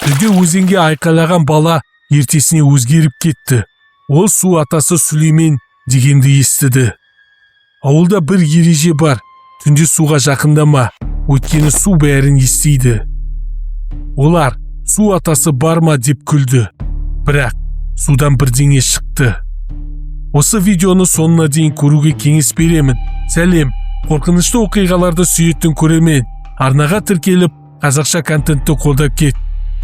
Түнде өзенге айқайлаған бала ертесіне өзгеріп кетті. Ол су атасы Сүлеймен дегенді естіді. Ауылда бір ереже бар: түнде суға жақындама, өйткені су бәрін естиді. Олар су атасы бар ма деп күлді, бірақ судан бірдеңе шықты. Осы видеоны соңына дейін көруге кеңес беремін. Сәлем, қорқынышты оқиғаларды сүйетін көрермен, арнаға тіркеліп, қазақша контентті қолдап кет.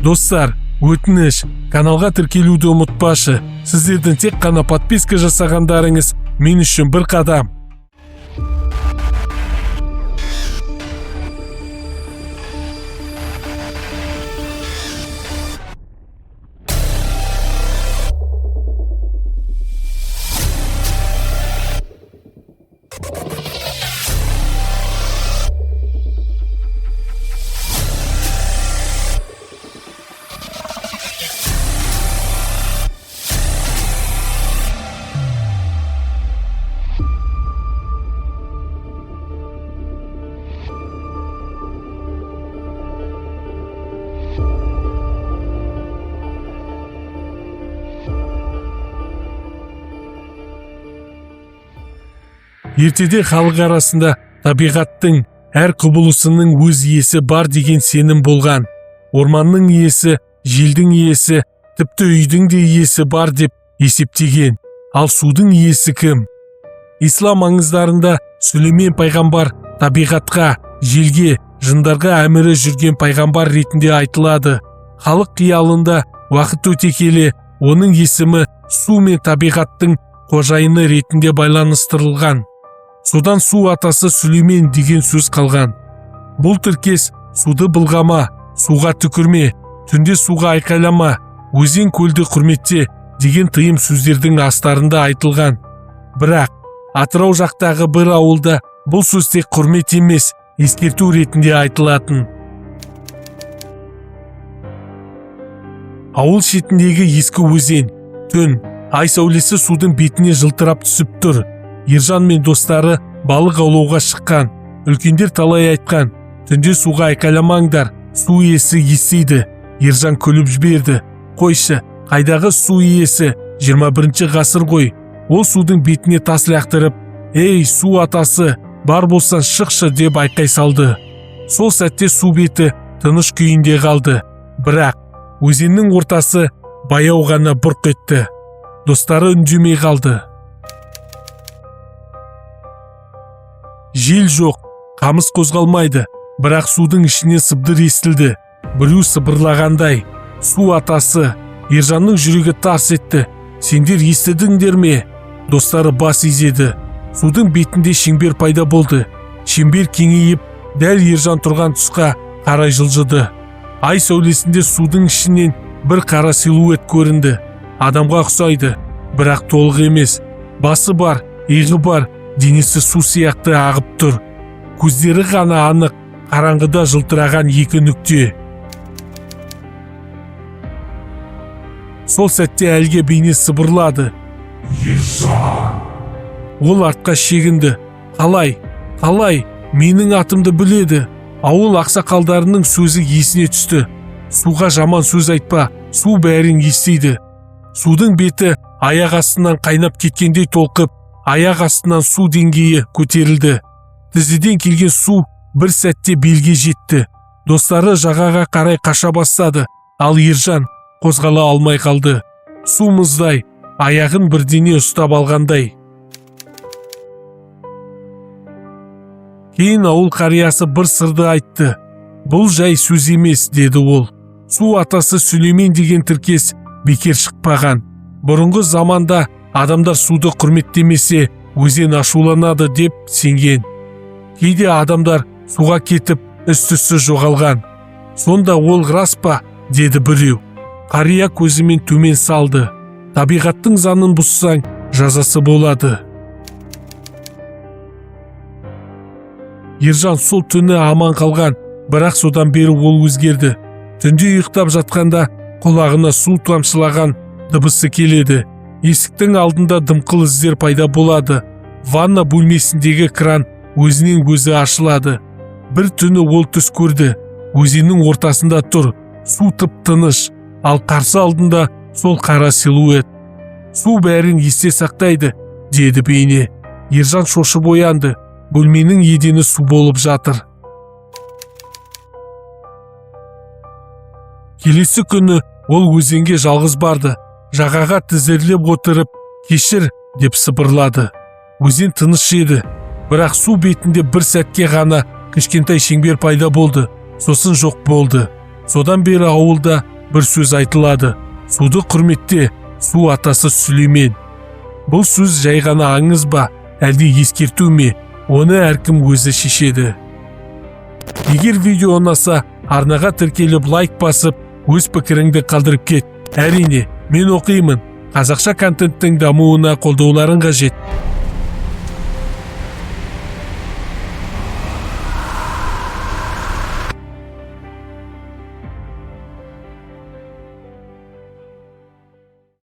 Достар, өтініш, каналға тіркелуді ұмытпашы. Сіздердің тек қана подписка жасағандарыңыз мен үшін бір қадам. Ертеде халық арасында табиғаттың әр құбылысының өз иесі бар деген сенім болған. Орманның иесі, желдің иесі, тіпті үйдің де иесі бар деп есептеген. Ал судың иесі кім? Ислам аңыздарында Сүлеймен пайғамбар табиғатқа, желге, жындарға әмірі жүрген пайғамбар ретінде айтылады. Халық қиялында уақыт өте келе оның есімі су мен табиғаттың қожайыны ретінде байланыстырылған. Содан су атасы Сүлеймен деген сөз қалған. Бұл тіркес суды былғама, суға түкірме, түнде суға айқайлама, өзен көлді құрметте деген тыйым сөздердің астарында айтылған. Бірақ Атырау жақтағы бір ауылда бұл сөз тек құрмет емес, ескерту ретінде айтылатын. Ауыл шетіндегі ескі өзен, түн, ай сәулесі судың бетіне жылтырап түсіп тұр. Ержан мен достары балық аулауға шыққан. Үлкендер талай айтқан: түнде суға айқайламаңдар, су иесі естиді. Ержан күліп жіберді. Қойшы, қайдағы су иесі, 21 ғасыр ғой. Ол судың бетіне тас лақтырып, «Ей, су атасы, бар болсаң шықшы» деп айқай салды. Сол сәтте су беті тыныш күйінде қалды. Бірақ өзеннің ортасы баяу ғана бұрқ етті. Достары үндемей қалды. Жел жоқ, қамыс қозғалмайды, бірақ судың ішінен сыбдыр естілді. Біреу сыбырлағандай. Су атасы. Ержанның жүрегі тарс етті. Сендер естідіңдер ме? Достары бас изеді. Судың бетінде шеңбер пайда болды. Шеңбер кеңейіп, дәл Ержан тұрған тұсқа қарай жылжыды. Ай сәулесінде судың ішінен бір қара силуэт көрінді. Адамға ұқсайды, бірақ толық емес. Басы бар, иығы бар, денесі су сияқты ағып тұр. Көздері ғана анық, қараңғыда жылтыраған екі нүкте. Сол сәтте әлгі бейне сыбырлады. Ержан! Ол артқа шегінді. Қалай? Қалай? Менің атымды біледі. Ауыл ақсақалдарының сөзі есіне түсті. Суға жаман сөз айтпа, су бәрін естиді. Судың беті аяқ астынан қайнап кеткендей толқып, аяқ астынан су деңгейі көтерілді. Тізеден келген су бір сәтте белге жетті. Достары жағаға қарай қаша бастады, ал Ержан қозғала алмай қалды. Су мұздай, аяғын бірдеңе ұстап алғандай. Кейін ауыл қариясы бір сырды айтты. Бұл жай сөз емес, деді ол. Су атасы Сүлеймен деген тіркес бекер шықпаған. Бұрынғы заманда адамдар суды құрметтемесе, өзен ашуланады деп сенген. Кейде адамдар суға кетіп, із-түзсіз жоғалған. Сонда ол рас па, деді біреу. Қария көзімен төмен салды. Табиғаттың заңын бұзсаң, жазасы болады. Ержан сол түні аман қалған, бірақ содан бері ол өзгерді. Түнде ұйықтап жатқанда құлағына су тамшылаған дыбысы келеді. Есіктің алдында дымқыл іздер пайда болады. Ванна бөлмесіндегі кран өзінен өзі ашылады. Бір түні ол түс көрді. Өзеннің ортасында тұр. Су тып-тыныш, ал қарсы алдында сол қара силуэт. «Су бәрін есте сақтайды», – деді бейне. Ержан шошып оянды. Бөлменің едені су болып жатыр. Келесі күні ол өзенге жалғыз барды. Жағаға тізерлеп отырып, «Кешір», – деп сыбырлады. Өзен тыныш еді, бірақ су бетінде бір сәтке ғана кішкентай шеңбер пайда болды, сосын жоқ болды. Содан бері ауылда бір сөз айтылады: «Суды құрметте, су атасы Сүлеймен». Бұл сөз жай ғана аңыз ба, әлде ескерту ме, оны әркім өзі шешеді. Егер видео ұнаса, арнаға тіркеліп, лайк басып, өз пікіріңді қалдырып кет. Әрине, мен оқимын. Қазақша контенттің дамуына қолдауларың қажет.